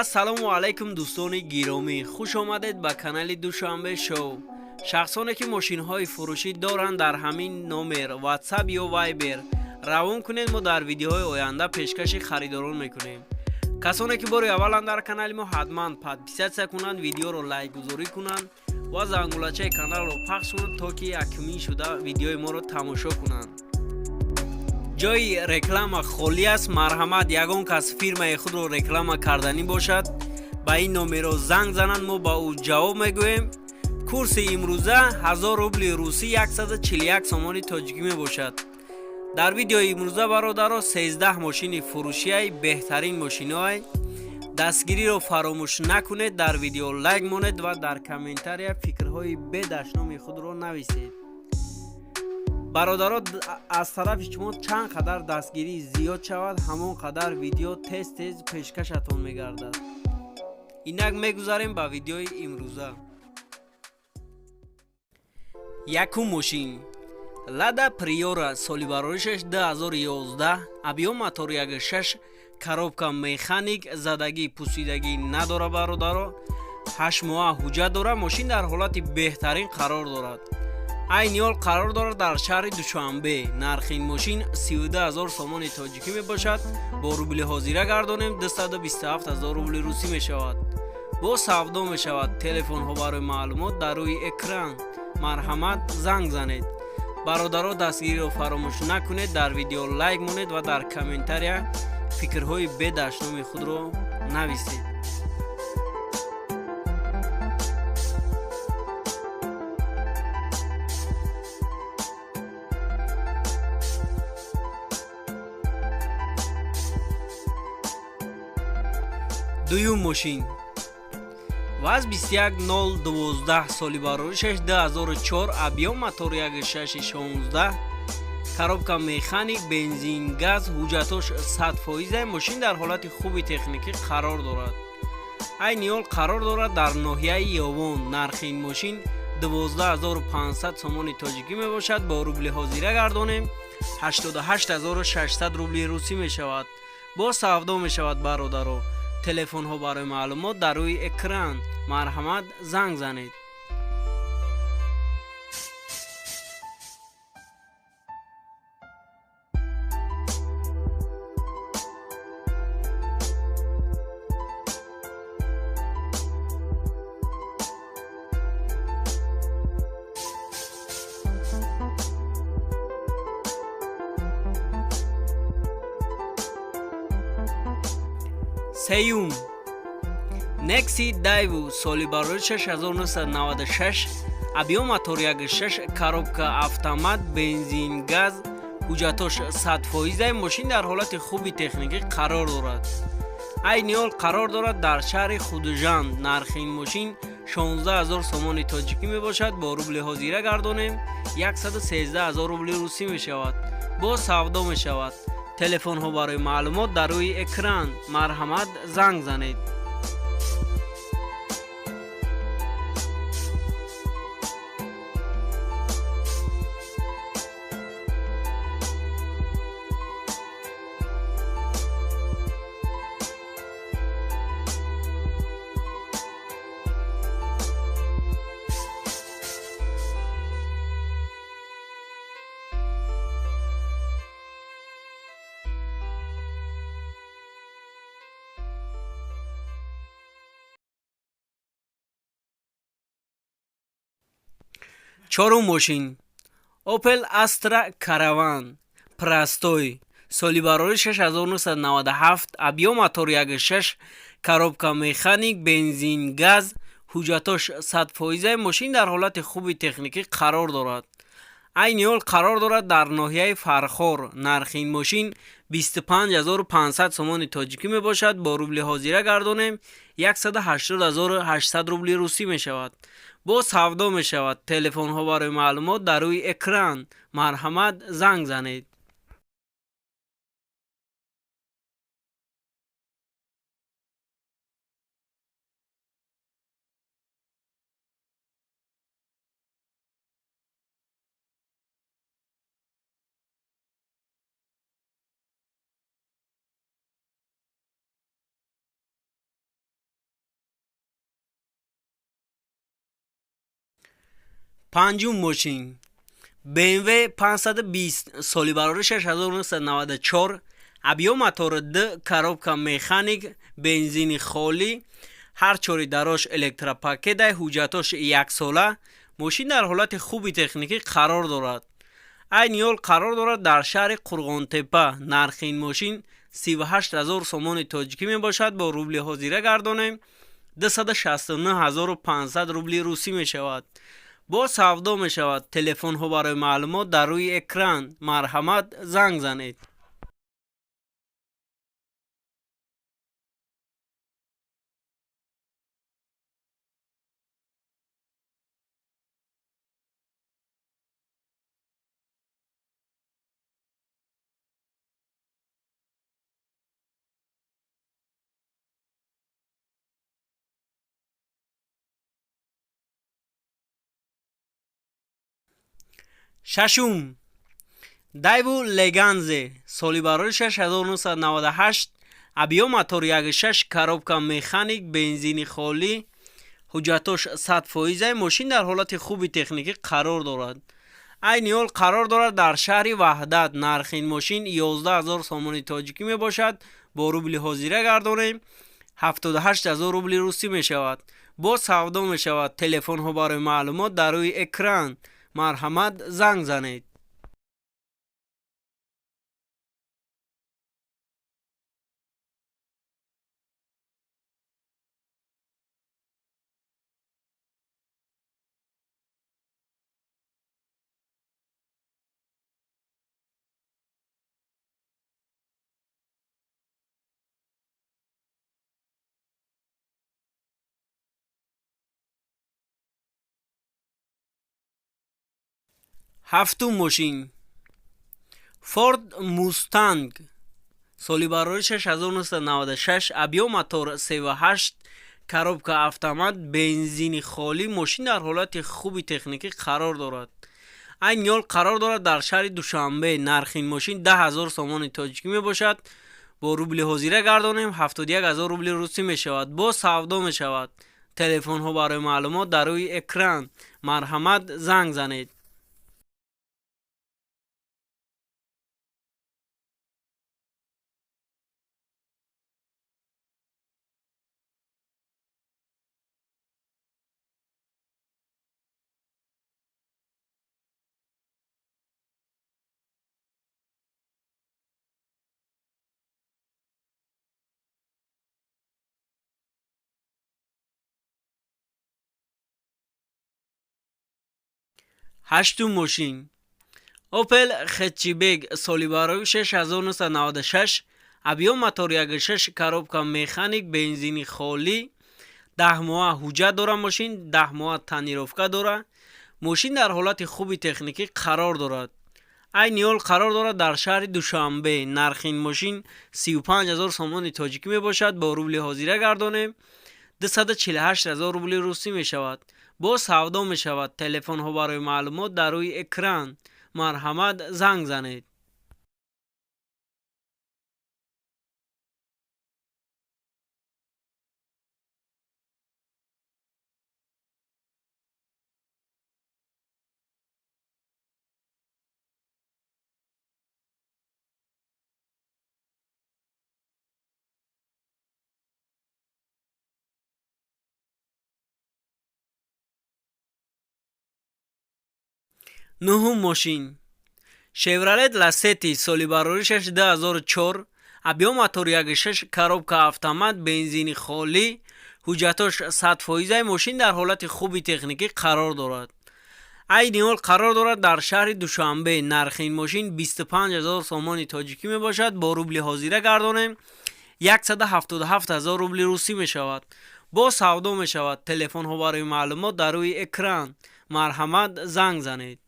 Ассалому алайкум, дӯстони гиромӣ, хуш омадед ба канали Душанбе Шоу. Шахсоне ки мошинҳои фурӯшӣ доранд, дар ҳамин номер WhatsApp ё Viber равон кунед, мо дар видеоҳои оянда пешкаши харидорон мекунем. Касоне ки бори аввалан дар канали мо, ҳатман подписаться кунанд, видеоро лайкгузорӣ кунанд ва зангулачаи каналро пахш кунанд, то ки якумин шуда видеои моро тамошо кунанд. Ҷои реклама холӣ аст. Марҳамат, ягон кас фирмаи худро реклама карданӣ бошад, ба ин номерро занг зананд, мо ба ӯ ҷавоб мегӯем. Курси имрӯза 1000 рубли русӣ 141 сомони тоҷикӣ мебошад. Дар видеои имрӯза, бародаро, 13 мошини фурӯшиай, беҳтарин мошиноай. Дастгириро фаромӯш накунед, дар видео лайк монед ва дар комментария фикрҳои бедашноми худро нависед. Бародаро, аз тарафи шумо чанд қадар дастгирӣ зиёд шавад, ҳамон қадар видео тез тез пешкашатон мегардад. Инак мегузарем ба видеои имрӯза. Якум мошин: Лада Приора, соли бароришаш 2011, объём мотор 16, коробка механик, задагӣ пусидагӣ надора. Бародаро, 8 моҳа ҳуҷҷат дорад. Мошин дар ҳолати беҳтарин қарор дорад. Айни ҳол қарор дорад дар шаҳри Душанбе. Нархи ин мошин 32 000 сомони тоҷикӣ мебошад. Бо рубли ҳозира гардонем, 227 000 рубли русӣ мешавад. Бо савдо мешавад. Телефонҳо барои маълумот дар рӯи экран, марҳамат, занг занед. Бародаро, дастгириро фаромӯш накунед, дар видео лайк монед ва дар комментария фикрҳои бедашноми худро нависед. Дуюм мошин: ВАЗ 21012, соли бароришаш 2004, объём мотор 16, коробка механик, бензин, газ, ҳуҷҷатош 100%. Мошин дар ҳолати хуби техникӣ қарор дорад. Айни ҳол қарор дорад дар ноҳияи Ёвон. Нархи ин мошин 12 500 сомони тоҷикӣ мебошад. Бо рубли ҳозира гардонем, 88 600 рубли русӣ мешавад. Бо савдо мешавад. Бародаро, телефонҳо барои маълумот дар рӯи экран, марҳамат, занг занед. Сеюм: Некси Дайву, соли барори 1996, объём мотор 16, коробка автомат, бензин, газ, ҳуҷҷатош 100%. Мошин дар ҳолати хуби техникӣ қарор дорад. Айни ҳол қарор дорад дар шаҳри Худужанд. Нархи ин мошин 16 000 сомони тоҷикӣ мебошад. Бо рубли ҳозира гардонем, 113 000 рубли русӣ мешавад. Бо савдо мешавад. Телефонҳо барои маълумот дар рӯи экран, марҳамат, занг занед. Чорум мошин: Opel Astra Caravan Простой, соли барори 1997, объём мотор 16, коробка механик, бензин, газ, ҳуҷҷатош 100%. Мошин дар ҳолати хуби техникӣ қарор дорад. Айни ҳол қарор дорад дар ноҳияи Фархор. Нархи ин мошин 25 500 сомони тоҷикӣ мебошад. Бо рубли ҳозира гардонем, 180 800 рубли русӣ мешавад. Бо савдо мешавад. Телефонҳо барои маълумот дар рӯи экран, марҳамат, занг занед. Панҷум мошин BMW 520, соли барори 1994, объём мотор 2, коробка механик, бензини холӣ, ҳар чори дарош электропакетай, ҳуҷҷатош яксола. Мошин дар ҳолати хуби техникӣ қарор дорад. Айни ҳол қарор дорад дар шаҳри Қурғонтеппа. Нархи ин мошин 38 ҳазор сомони тоҷикӣ мебошад. Бо рубли ҳозира гардонем, 269 500 рубли русӣ мешавад. Боз савдо мешавад. Телефонҳо барои маълумот дар рӯи экран, марҳамат, занг занед. Шашум Дайву Леганзе, соли барори 1998, объём мотор 1.6, коробка механик, бензини холӣ, ҳуҷҷатош 100%. Мошин дар ҳолати хуби техникӣ қарор дорад. Айни ҳол қарор дорад дар шаҳри Ваҳдат. Нархи ин мошин 11 ҳазор сомони тоҷикӣ мебошад. Бо рубли ҳозира гардонем, 78 ҳазор рубли русӣ мешавад. Боз савдо мешавад. Телефонҳо барои маълумот дар рӯи экран, марҳамат, занг занед. Ҳафтум мошин Форд Мустанг, соли барори 1996, объём мотор 3.8, коробка автомат, бензини холӣ. Мошин дар ҳолати хуби техникӣ қарор дорад. Айни ҳол қарор дорад дар шаҳри Душанбе. Нархи ин мошин 10 ҳазор сомони тоҷикӣ мебошад. Бо рубли ҳозира гардонем, 71 ҳазор рубли русӣ мешавад. Боз савдо мешавад. Телефонҳо барои маълумот дар рӯи экран, марҳамат, занг занед. Ҳаштум мошин Опел Хэтчбек, соли барои 1996, объём мотор 1.6, коробка механик, бензини холӣ, 10 моҳа ҳуҷҷат дора мошин, 10 моҳа тонировка дора. Мошин дар ҳолати хуби техникӣ қарор дорад. Айни ҳол қарор дорад дар шаҳри Душанбе. Нархи ин мошин 35 ҳазор сомони тоҷикӣ мебошад. Бо рубли ҳозира гардонем, 248 ҳазор рубли русӣ мешавад. Боз савдо мешавад. Телефонҳо барои маълумот дар рӯи экран, марҳамат, занг занед. Нуҳум мошин Шевролет Ласети, соли бароришаш 2004, объём мотор 1.6, коробка автомат, бензини холӣ, ҳуҷҷатош 100%. Мошин дар ҳолати хуби техникӣ қарор дорад. Айни ҳол қарор дорад дар шаҳри Душанбе. Нархи ин мошин 25 ҳазор сомони тоҷикӣ мебошад. Бо рубли ҳозира гардонем, 177 ҳазор рубли русӣ мешавад. Боз савдо мешавад. Телефонҳо барои маълумот дар рӯи экран, марҳамат, занг занед.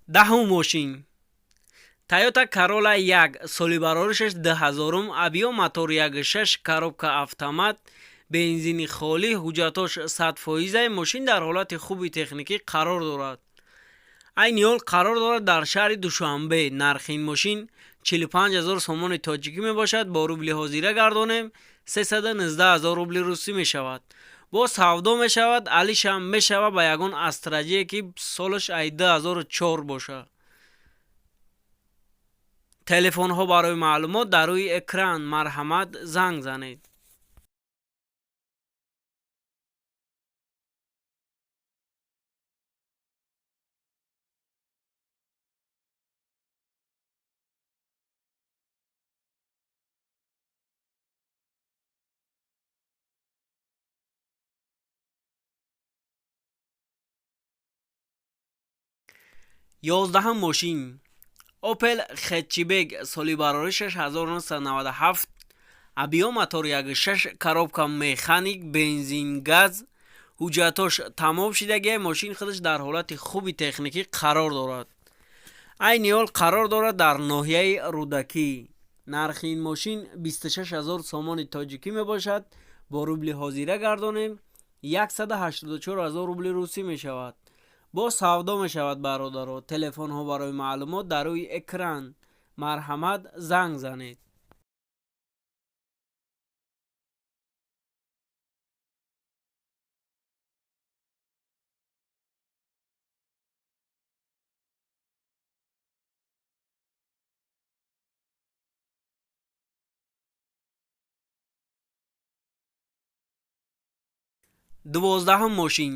Даҳум мошин Toyota Corolla 1, соли бароришаш 2000, объём мотор 1.6, коробка автомат, бензини холӣ, ҳуҷҷатош 100%. Мошин дар ҳолати хуби техникӣ қарор дорад. Айни ҳол қарор дорад дар шаҳри Душанбе. Нархи ин мошин 45 000 сомони тоҷикӣ мебошад. Бо рубли ҳозира гардонем, 319 000 рубли русӣ мешавад. Боз савдо мешавад, алишам мешавад ба ягон Астражие, ки солаш ай 2004 бошад. Телефонҳо барои маълумот дар рӯи экран, марҳамат, занг занед. 11-ум мошин Opel Hatchback, соли бароришаш 1997, объём мотор 1.6, коробка механик, бензин, газ, ҳуҷҷатош тамом шидагия. Мошин худаш дар ҳолати хуби техникӣ қарор дорад. Айни ҳол қарор дорад дар ноҳияи Рӯдакӣ. Нархи ин мошин 26 000 сомони тоҷикӣ мебошад. Бо рубли ҳозира гардонем, 184 000 рубли русӣ мешавад. Боз савдо мешавад, бародаро. Телефонҳо барои маълумот дар рӯи экран, марҳамат, занг занед. 12-ум мошин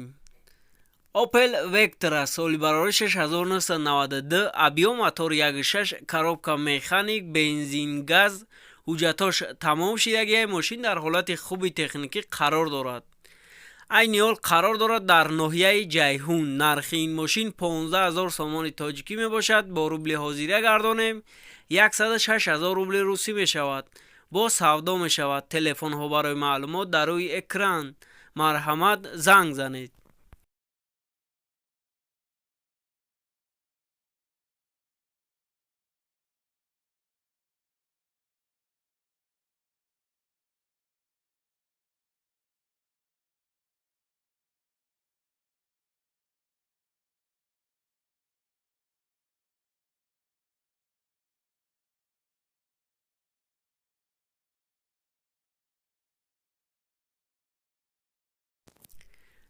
Opel Vectra, соли бароришаш 1992, объём мотор 1.6, коробка механик, бензин, газ, ҳуҷҷатош тамом шидагия. Мошин дар ҳолати хуби техникӣ қарор дорад. Айни ҳол қарор дорад дар ноҳияи Ҷайҳун. Нархи ин мошин 15 000 сомони тоҷикӣ мебошад. Бо рубли ҳозира гардонем, 106 000 рубли русӣ мешавад. Боз савдо мешавад. Телефонҳо барои маълумот дар рӯи экран, марҳамат, занг занед.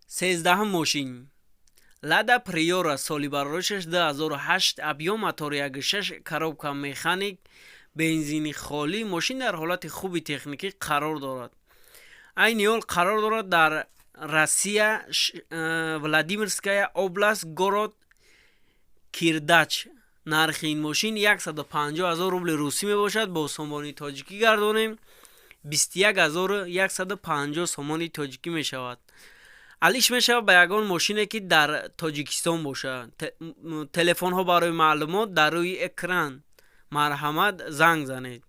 13-ум мошин Лада Приора, соли бароришаш 2008, объём мотор 1.6, коробка механик, бензини холӣ. Мошин дар ҳолати хуби техникӣ қарор дорад. Айни ҳол қарор дорад дар Россия, Владимирская область, город Кирдач. Нархи ин мошин 150 000 рубли русӣ мебошад. Бо сомони тоҷикӣ гардонем, 21 150 сомони тоҷикӣ мешавад. Алиш мешавад ба ягон мошине, ки дар Тоҷикистон бошад. Телефонҳо барои маълумот дар рӯи экран, марҳамат, занг занед.